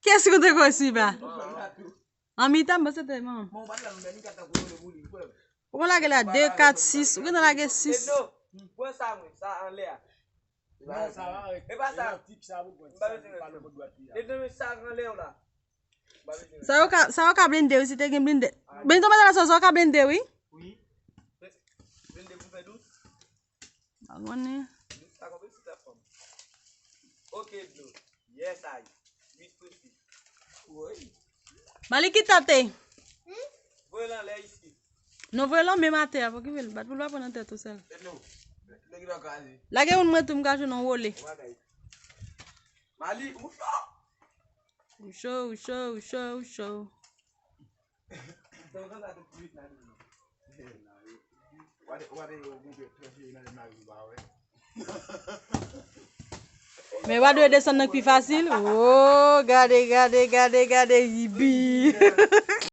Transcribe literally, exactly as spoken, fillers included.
Kiyès ki kontre kò swiv la? An mitan, m panse te manman. Ou konn lage la de, kat, sis. Ou gentan lage sis. Ebdo, pran sa mwen, sa anlè a. Non, sa va, e pa sa. Tip sa pou pran. M pa bezwen sa. Ebdo, men sa anlè w la. M pa bezwen. Sa yo ka, sa yo ka blende wi, si te gen blende. Blende, sa yo ka blende wi. Wi. Blende pou fè dous. Pa konnen. Dous pa konn si sa fòm. Ok, Ebdo. Yes, I. Wi, presi. Wi. Malik, ki tate? Voye l anlè isi. Non, voye l an menm atè a, pou ki vin bat pou l pa pran nan tèt ou sèl. Lage youn mwen tou, m ka jwenn yon wole. Mali, ou cho? Ou cho, ou cho, ou cho, ou cho. Men w a dwe desann nan k pi fasil. Oh, gade, gade, gade, gade, ibi.